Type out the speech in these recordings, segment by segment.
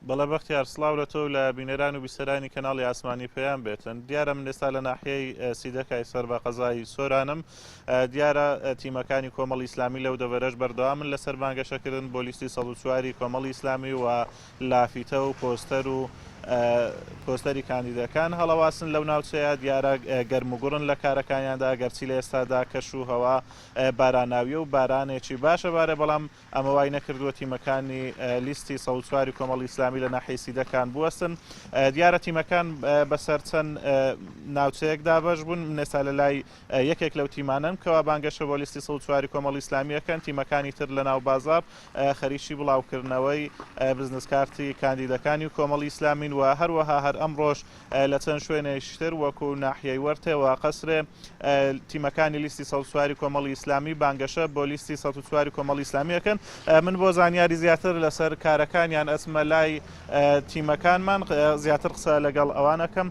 بەڵێ بەختیار، سڵاو لە تۆ و لە بینەران و بیسەرانی کەناڵی ئاسمانی پەیام بێتن. دیارە من ئێستا لە ناحیەی سیدەکای سەر بە قەزای سۆرانم. دیارە تیمەکانی کۆمەڵی ئیسلامی لەو دەڤەرەش بەردەوامن لەسەر بانگەشەکردن بۆ لیستی 104 کۆمەڵی ئیسلامی و لافیتە و پۆستەر و پۆستەری کاندیدەکان هەڵەواسن لەو ناوچەیە. دیارە گەرموگوڕن لە کارەکانیاندا، گەرچی لە ئێستادا کەش و هەوا باراناویە و بارانێکی باشە بارێ، بەڵام ئەمە وای نەکردووە تیمەکانی لیستی 104 کۆمەڵی ئیسلامی لە ناحیەی سیدەکان بوەستن. دیارە تیمەکان بەسەر چەند ناوچەیەک دابەش بوون. من ئێستا لە لای یەکێک لەو تیمانەم کەوا بانگەشە بۆ لیستی 104 کۆمەڵی ئیسلامیەکەن. تیمەکانی تر لە ناو بازاڕ خەریکی بڵاوکردنەوەی بزنس کارتی کاندیدەکانی کۆمەڵی ئیسلامین و هەروەها هەر ئەمڕۆش لە چەند شوێنێکی تر وەکو ناحیەی وەرتێ و قەسرێ تیمەکانی لیستی 104 کۆمەڵی ئیسلامی بانگەشە بۆ لیستی 104 کۆمەڵی ئیسلامی ئەکەن. من بۆ زانیاری زیاتر لەسەر کارەکانیان ئەچمە لای تیمەکانمان زیاتر قسە لەگەڵ ئەوان ئەکەم.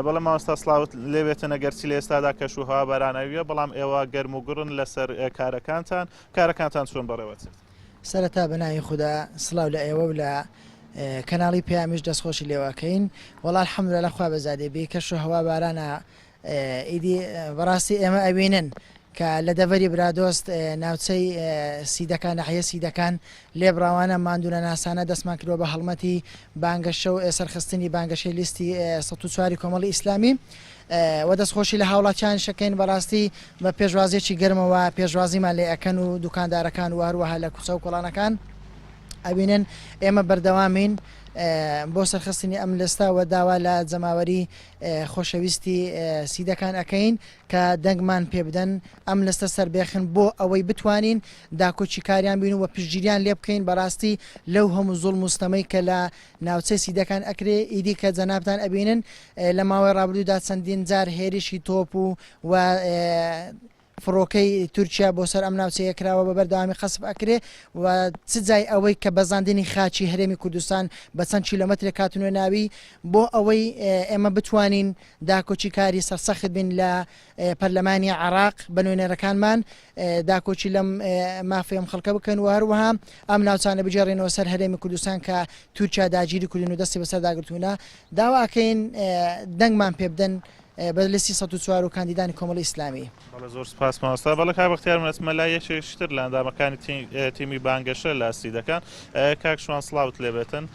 بەڵێ مامۆستا سڵاوت لێبێتن ئەگەرچی لە ئێستادا کەش و هەوا باراناویە بەڵام ئێوە گەرم و گوڕن لەسەر کارەکانتان، کارەکانتان چۆن بەڕێوەچێت؟ سەرەتا بە ناوی خودا سڵاو لە ئێوە و لە کەناڵی پەیامیش دەستخۆشی لێوە ئەکەین. وەڵا الحمدللە لە خوا بەزادێ بی کەش و هەوا بارانە ئیدی بەڕاستی ئێمە ئەبینن کە لە دەڤەری برادۆست ناوچەی سیدەکان ناحیە سیدەکان لێبڕاوانە ماندوونەناسانە دەستمان کردوە بە هەڵمەتی بانگەشە و سەرخستنی بانگەشەی لیستی 104 کۆمەڵی ئیسلامی و دەستخۆشی لە هاوڵاتیانیش ئەکەین بەڕاستی بە پێشوازیەکی گەرمەوە پێشوازیمان لێ ئەکەن و دوکاندارەکان و هەروەها لە کوچە و کۆڵانەکان ئەبینن ئێمە بەردەوامین بۆ سەرخستنی ئەم لستە و داوا لە جەماوەری خۆشەویستی سیدەکان ئەکەین کە دەنگمان پێ بدەن ئەم لستە سەربێخن بۆ ئەوەی بتوانین داکۆکی کاریان بین و پشتگیریان لێ بکەین بەڕاستی لەو هەموو زوڵم و ستەمەی کە لە ناوچەی سیدەکان ئەکرێ ئیدی کە جەنابتان ئەبینن لە ماوەی ڕابردوودا چەندین جار هێرشی تۆپ و و فڕۆکەی تورکیا بۆ سەر ئەم ناوچەیە کراوە بە بەردەوامی قەسف ئەکرێ و چ جای ئەوەی کە بەزاندنی خاکی هەرێمی کوردستان بە چەند کیلۆمەترێک هاتنوە ناوی بۆ ئەوەی ئێمە بتوانین داکۆکی کاری سەرسەخت بین لە پەرلەمانی عێراق بە نوێنەرەکانمان داکۆکی لەم مافی ئەم خەڵکە بکەن و هەروەها ئەم ناوچانە بگێڕێنەوە سەر هەرێمی کوردستان کە تورکیا داگیری کردون و دەستی بەسەردا گرتوونە داوا ئەکەین دەنگمان پێ بدەن بە لیستی 104 و کاندیدانی کۆمەڵی ئیسلامی. بەڵێ زۆر سوپاس مامۆستا. بەڵێ کاک بەختیار من ئەچمە لای یەکێکی تر لە ئەندامەکانی تیمی بانگەشە لە سیدەکان. کاک شوان سڵاوت لێبێتن.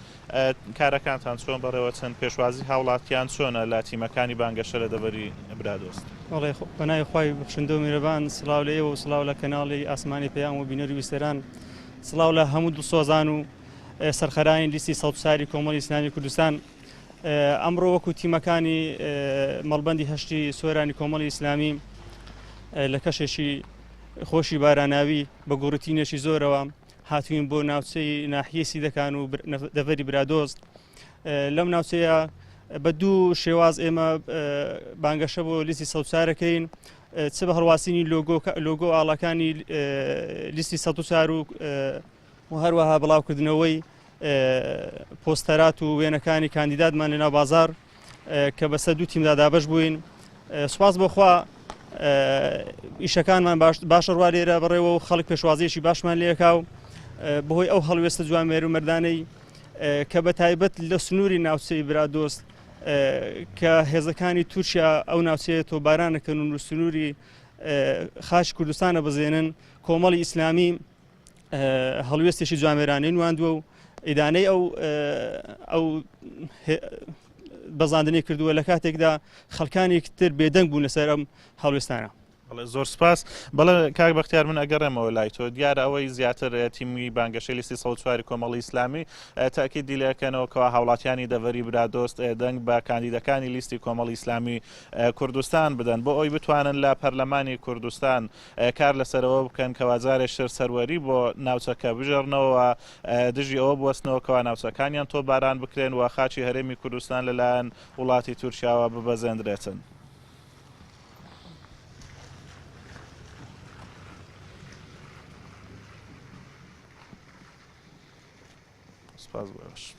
کارەکانتان چۆن بەڕێوەچن؟ پێشوازی هاوڵاتیان چۆنە لە تیمەکانی بانگەشە لە دەڤەری برادۆست؟ بەڵێ بەناوی خوای بەخشندە و میرەبان سڵاو لە ئێوە و سڵاو لە کەناڵی ئاسمانی پەیام و بینەر و بیسەران سڵاو لە هەموو دڵسۆزان و سەرخەرانی لیستی سەوتساری کۆمەڵی ئیسلامی کوردستان ئەمڕۆ وەکو تیمەکانی مەڵبەندی هەشتی سۆرانی کۆمەڵی ئیسلامی لە کەشێکی خۆشی باراناوی بە گوڕتینێکی زۆرەوە هاتوین بۆ ناوچەی ناحیەی سیدەکان و دەڤەری برادۆست لەم ناوچەیە بە دوو شێواز ئێمە بانگەشە بۆ لیستی سەوچارەکەین چ بە هەڵواسینی لۆگۆ لۆگۆ ئاڵاکانی لیستی 104 و و هەروەها بڵاوکردنەوەی پۆستەرات و وێنەکانی کاندیداتمان لەناو بازار کە بەسەر دوو تیمدا دابەش بووین سوپاس بۆخوا ئیشەکانمان باشە ڕوا لێرە بەڕێوە و خەڵک پێشوازیەکی باشمان لێکا و بەهۆی ئەو هەڵوێستە جوامێر و مردانەی کە بە تایبەت لە سنووری ناوچەی برادۆست کە هێزەکانی تورکیا ئەو ناوچەیە تۆبارانەکەن و سنووری خاچ کوردستانە بزێنن کۆمەڵی ئیسلامی هەڵوێستێکی جوامێرانەی نواندووە و ئیدانەی ئەو ئەو بەزاندنی کردووە لە کاتێکدا خەڵکانێک تر بێدەنگ بوون لەسەر ئەم هەڵوێستانە. بەڵێ زۆر سپاس. بەڵێ کاک بەختیار من ئەگەڕێمەوە لای تۆ دیارە ئەوەی زیاتر تیمی بانگەشەی لیستی 104 کۆمەڵی ئیسلامی تاکیدی لەکەنەوە کەوا هاوڵاتیانی دەڤەری برادۆست دەنگ بە کاندیدەکانی لیستی کۆمەڵی ئیسلامی کوردستان بدەن بۆ ئەوی بتوانن لە پەرلەمانی کوردستان کار لەسەر ئەوە بکەن کەوا جارێکتر سەروەری بۆ ناوچەکە بگێڕنەوە و دژی ئەوە بوەستنەوە کەوا ناوچەکانیان تۆپباران بکرێن و خاکی هەرێمی کوردستان لەلایەن وڵاتی تورکیاوە ببەزێندرێتن. سپاس بۆ ئێوەش.